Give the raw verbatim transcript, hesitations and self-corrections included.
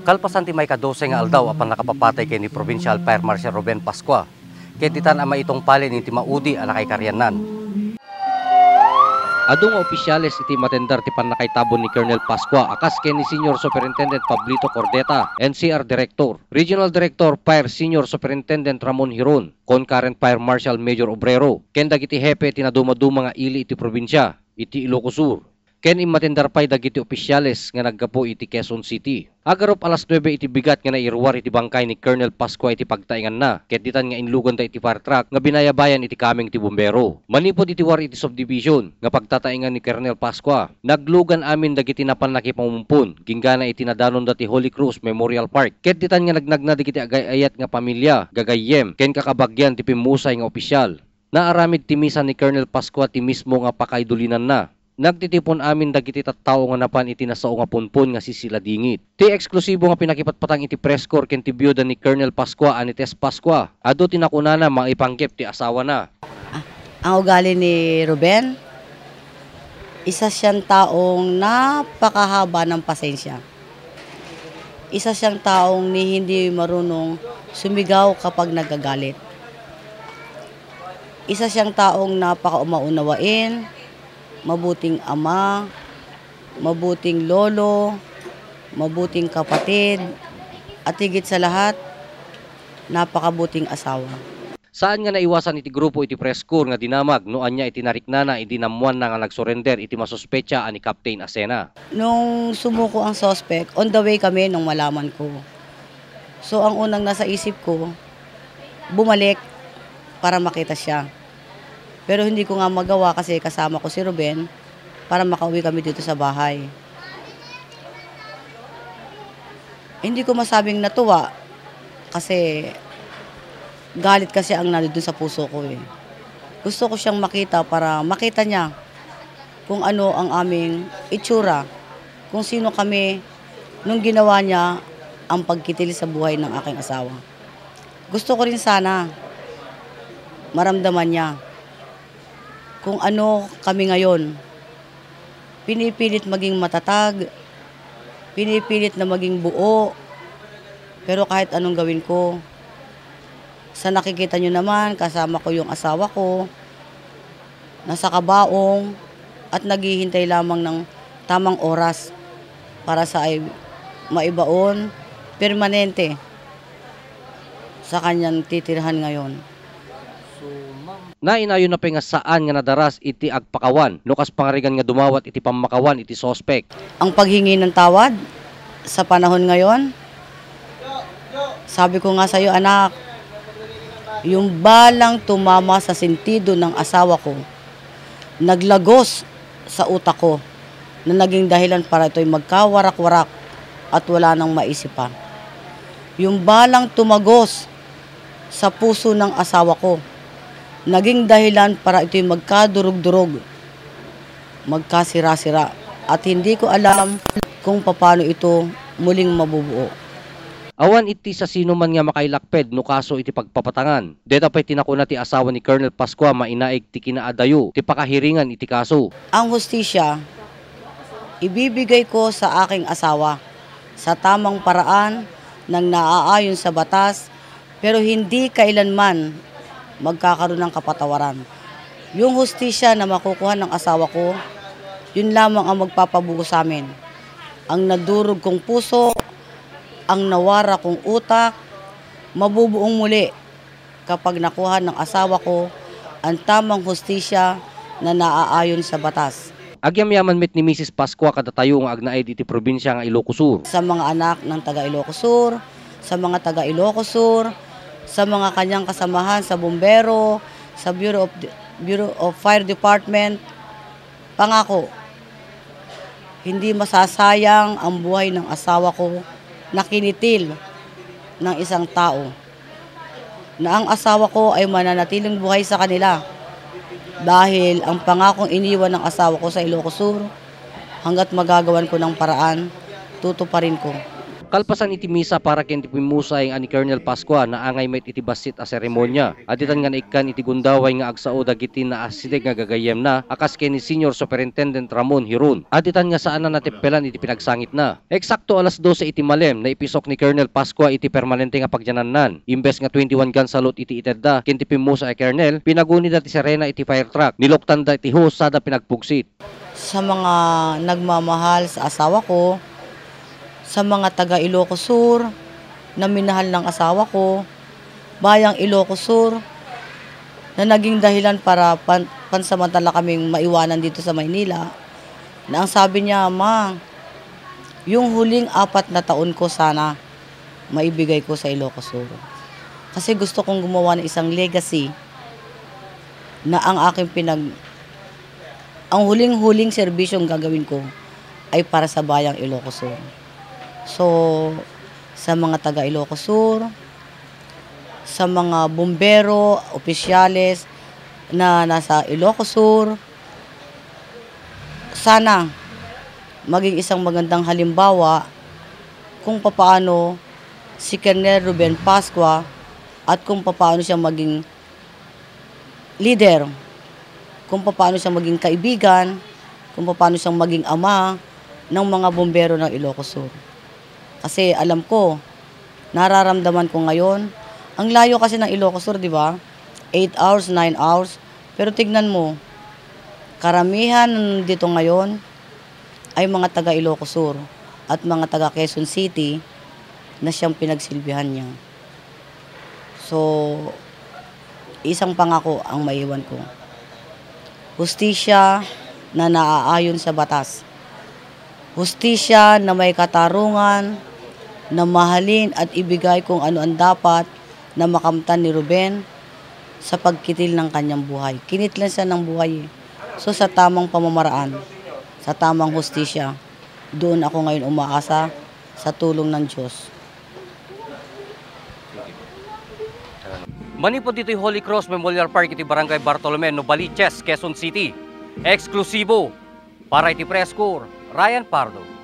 Kalpasan ti maikadose nga aldaw a pannakapapatay ken ni Provincial Fire Marshal Ruben Pascua, ket ditan a maitungpalen iti maudi a nakaikariannan. Adu nga opisyales iti matendar ti pannakaitabon ni Colonel Pascua a kas ken ni Senior Superintendent Pablito Cordeta, N C R Director, Regional Director Fire Senior Superintendent Ramon Hiron, Concurrent Fire Marshal Major Obrero, ken dagiti hepe ti nadumaduma nga ili iti probinsia iti Ilocos Sur, ken immatendar pay dagiti opisyales nga naggapu iti Quezon City. Agarup alas nuebe iti bigat nga nairuar iti bangkay ni Colonel Pascua iti pagtaenganna, ket ditan nga inluganda iti fire truck nga binayabayan iti kameng ti bumbero. Manipud iti war iti subdivision nga pagtataengan ni Colonel Pascua, naglugan amin dagiti napan nakipamumpon, ginggana iti nadanonda ti Holy Cross Memorial Park, ket ditan nga nagnagna dagiti agay-ayat nga pamilia, gagayyem, ken kakabagian ti pimmusay nga opisyal. Naaramid ti misa ni Colonel Pascua ti mismo nga pakaidulinanna. Nagtitipon amin dagiti tattao nga napan iti nasao nga punpon nga sisiladingit. Ti eksklusibo nga pinakipatpatang iti press corps ken ti biuda ni Colonel Pascua a ni Tess Pascua, adu ti nakunana maipanggep ti asawana. Ah, ang ugali ni Ruben, isa siyang taong napakahaba ng pasensya. Isa siyang taong ni hindi marunong sumigaw kapag nagagalit. Isa siyang taong napakaumaunawain, mabuting ama, mabuting lolo, mabuting kapatid, at higit sa lahat, napakabuting asawa. Saan nga naiwasan iti grupo iti press corps nga dinamag no ania iti nariknana idi nammuanna nga nagsurrender iti masuspetsa a ni Captain Asena. Nung sumuko ang suspect, on the way kami nung malaman ko. So, ang unang nasa isip ko, bumalik para makita siya. Pero hindi ko nga magawa kasi kasama ko si Ruben para makauwi kami dito sa bahay. Hindi ko masabing natuwa kasi galit kasi ang nandun sa puso ko eh. Gusto ko siyang makita para makita niya kung ano ang aming itsura, kung sino kami nung ginawa niya ang pagkitil sa buhay ng aking asawa. Gusto ko rin sana maramdaman niya kung ano kami ngayon. Pinipilit maging matatag, pinipilit na maging buo, pero kahit anong gawin ko, sa nakikita niyo naman, kasama ko yung asawa ko, nasa kabaong, at naghihintay lamang ng tamang oras para sa ay maibaon permanente sa kanyang titirhan ngayon. Nainayonna pay nga saan nga nadaras iti agpakawan no kas pangarigan nga dumawat iti pammakawan iti suspek. Ang paghingi ng tawad sa panahon ngayon, sabi ko nga sa'yo, anak, yung balang tumama sa sentido ng asawa ko, naglagos sa utak ko na naging dahilan para ito'y magkawarak-warak at wala nang maisipan. Yung balang tumagos sa puso ng asawa ko, naging dahilan para ito'y magkadurog-durog, magkasira-sira, at hindi ko alam kung paano ito muling mabubuo. Awan iti sasinoman nga makailakped no kaso iti pagpapatangan. Deta pay ti nakuna ti asawa ni Colonel Pascua mainaig ti kinaadayo ti pakahiringan iti kaso. Ang hustisya, ibibigay ko sa aking asawa sa tamang paraan nang naaayon sa batas, pero hindi kailanman magkakaroon ng kapatawaran. Yung hustisya na makukuha ng asawa ko, yun lamang ang magpapabuo sa amin. Ang nadurog kong puso, ang nawara kong utak, mabubuong muli kapag nakuha ng asawa ko ang tamang hustisya na naaayon sa batas. Agyamyaman met ni Misis Pascua kadatayo nga agnaed iti probinsia nga Ilocos Sur. Sa mga anak ng taga Ilocos Sur, sa mga taga Ilocos Sur, sa mga kanyang kasamahan sa bumbero, sa Bureau of, Bureau of Fire Department, pangako, hindi masasayang ang buhay ng asawa ko na kinitil ng isang tao, na ang asawa ko ay mananatiling buhay sa kanila. Dahil ang pangakong iniwan ng asawa ko sa Ilocos Sur, hanggat magagawan ko ng paraan, tutuparin ko. Kalpasan iti misa para ken ti pimmusay nga ni Colonel Pascua, naangay met iti bassit a seremonia. Additan nga naikkan iti gundaway nga agsao dagiti naasideg nga gagayyemna a kas ken ni Senior Superintendent Ramon Hiron. Additan nga saan a nateppelan iti pinagsangitna. Eksakto alas dose iti malem, naipisok ni Colonel Pascua iti permanente nga pagyanannan. Imbes nga twenty-one gun salute iti itedda ken ti pimmusay a Colonel, pinagunida ti sirena iti fire truck. Niluktanda iti hose sada pinagpugsit. Sa mga nagmamahal sa asawa ko, sa mga taga Ilocos Sur na minahal ng asawa ko, Bayang Ilocos Sur, na naging dahilan para pan-, pansamantala kaming maiwanan dito sa Maynila, na ang sabi niya, "Ma, yung huling apat na taon ko sana maibigay ko sa Ilocos Sur. Kasi gusto kong gumawa ng isang legacy na ang aking pinag-, ang huling-huling serbisyong gagawin ko ay para sa Bayang Ilocos Sur." So, sa mga taga Ilocos Sur, sa mga bumbero, opisyales na nasa Ilocos Sur, sana maging isang magandang halimbawa kung papaano si Colonel Ruben Pascua at kung papaano siya maging leader, kung papaano siya maging kaibigan, kung papaano siyang maging ama ng mga bumbero ng Ilocos Sur. Kasi alam ko, nararamdaman ko ngayon, ang layo kasi ng Ilocos Sur, di ba? Eight hours, nine hours. Pero tignan mo, karamihan dito ngayon ay mga taga Ilocos Sur at mga taga Quezon City na siyang pinagsilbihan niya. So, isang pangako ang maiwan ko. Hustisya na naaayon sa batas. Hustisya na may katarungan, na mahalin at ibigay kung ano ang dapat na makamtan ni Ruben sa pagkitil ng kanyang buhay. Kinitlan siya ng buhay eh. So, sa tamang pamamaraan, sa tamang hustisya, doon ako ngayon umaasa sa tulong ng Diyos. Manipud ditoy Holy Cross Memorial Park iti Barangay Bartolome, Novaliches, Quezon City. Eksklusibo para iti Press Corps, Ryan Pardo.